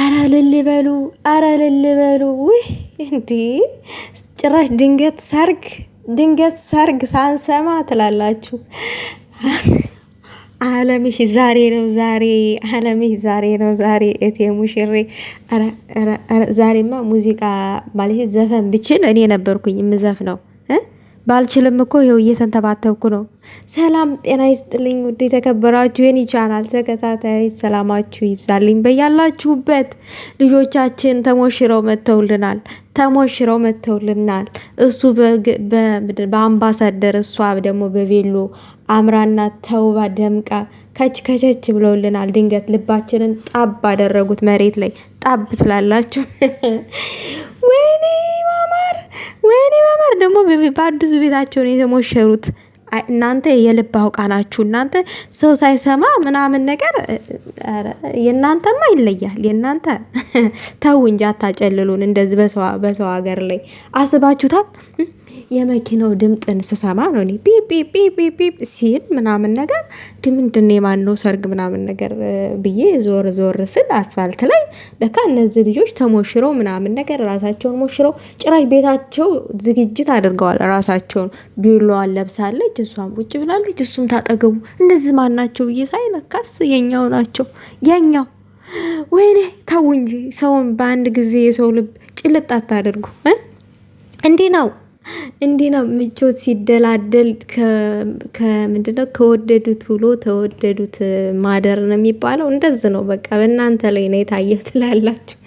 አረ እልል በሉ፣ አረ እልል በሉ። ውይ እንዴ፣ ጭራሽ ድንገት ሰርግ፣ ድንገት ሰርግ ሳንሰማ ትላላችሁ። አለምሽ ዛሬ ነው ዛሬ፣ አለምሽ ዛሬ ነው ዛሬ። እቴ ሙሽሬ ዛሬማ ሙዚቃ ማለት ዘፈን ብችል እኔ ነበርኩኝ የምዘፍነው። ባልችልም እኮ ይኸው እየተንተባተብኩ ነው። ሰላም ጤና ይስጥልኝ ውድ የተከበራችሁ የኔ ቻናል ተከታታይ፣ ሰላማችሁ ይብዛልኝ በያላችሁበት። ልጆቻችን ተሞሽረው መጥተውልናል፣ ተሞሽረው መጥተውልናል። እሱ በአምባሳደር እሷ ደግሞ በቬሎ አምራና ተውባ ደምቃ ከች ከቸች ብለውልናል። ድንገት ልባችንን ጣብ አደረጉት፣ መሬት ላይ ጣብ ትላላችሁ። ወይኔ ማማር፣ ወይኔ ማማር! ደግሞ በአዲሱ ቤታቸውን የተሞሸሩት። እናንተ የልብ አውቃ ናችሁ። እናንተ ሰው ሳይሰማ ምናምን ነገር የእናንተማ ይለያል። የእናንተ ተው እንጂ አታጨልሉን። እንደዚህ በሰው ሀገር ላይ አስባችሁታል? የመኪናው ድምጥን ስሰማ ነው እኔ ፒፕ ፒፕ ፒፕ ሲል ምናምን ነገር ምንድን ነው የማነው ሰርግ ምናምን ነገር ብዬ ዞር ዞር ስል አስፋልት ላይ ለካ እነዚህ ልጆች ተሞሽረው ምናምን ነገር ራሳቸውን ሞሽረው ጭራሽ ቤታቸው ዝግጅት አድርገዋል። ራሳቸውን ቢሏን ለብሳለች፣ እሷም ቁጭ ብላለች፣ እሱም ታጠገቡ። እነዚህ ማን ናቸው ብዬ ሳይ ለካስ የኛው ናቸው የኛው። ወይኔ ተው እንጂ ሰውን በአንድ ጊዜ የሰው ልብ ጭልጥ አታደርጉ። እንዲህ ነው፣ እንዲህ ነው ምቾት ሲደላደል። ከምንድነው ከወደዱት ውሎ ተወደዱት ማደር ነው የሚባለው። እንደዚህ ነው በቃ። በእናንተ ላይ ነው የታየው ትላላችሁ።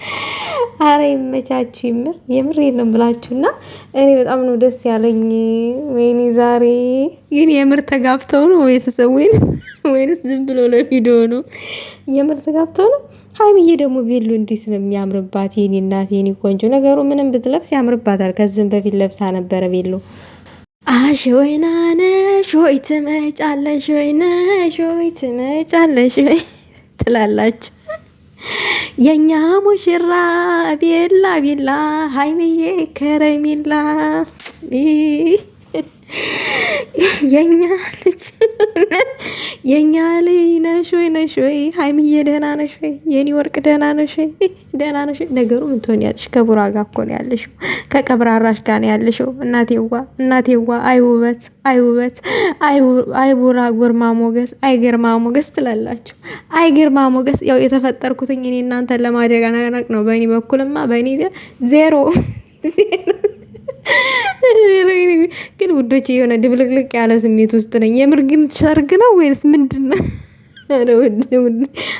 አረ ይመቻችሁ። የምር የምር ነው ብላችሁ እና እኔ በጣም ነው ደስ ያለኝ። ወይኔ ዛሬ ግን የምር ተጋብተው ነው ቤተሰብ ወይንስ ዝም ብሎ ለቪዲዮ ነው? የምር ተጋብተው ነው። ሀይሚዬ ደግሞ ቬሎ እንዴት ነው የሚያምርባት! የኔ እናት የኔ ቆንጆ፣ ነገሩ ምንም ብትለብስ ያምርባታል። ከዚህም በፊት ለብሳ ነበረ ቬሎ። አሽ ወይና ነሽ ወይ ትመጫለሽ ወይ ነሽ ወይ ትመጫለሽ ወይ ትላላችሁ። የኛ ሙሽራ ቤላ ቤላ ሀይሚዬ ከረሜላ፣ የኛ ልጅ፣ የኛ ልጅ ነሽ ወይ ነሽ ወይ ሀይሚዬ ደህና ነሽ ወይ የኔ ወርቅ ደህና ነሽ ወይ ደህና ነሽ ወይ? ነገሩ ምን ትሆን ያለሽ? ከቡራ ጋር እኮ ነው ያለሽው፣ ከቀብራራሽ ጋር ነው ያለሽው። እናቴዋ እናቴዋ፣ አይ ውበት፣ አይ ውበት፣ አይ ቡራ ግርማ ሞገስ፣ አይ ግርማ ሞገስ ትላላችሁ። አይ ግርማ ሞገስ። ያው የተፈጠርኩትኝ እኔ እናንተን ለማደናነቅ ነው። በእኔ በኩልማ በእኔ ዜሮ ዜሮ። ግን ውዶች የሆነ ድብልቅልቅ ያለ ስሜት ውስጥ ነኝ። የምር ግን ሰርግ ነው ወይንስ ምንድን ነው?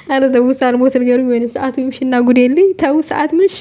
ኧረ ተው ሳልሞት ንገሩኝ። ወይንም ሰዓቱ ይምሽና ጉድ የለኝ። ተው ሰዓት ምሽ።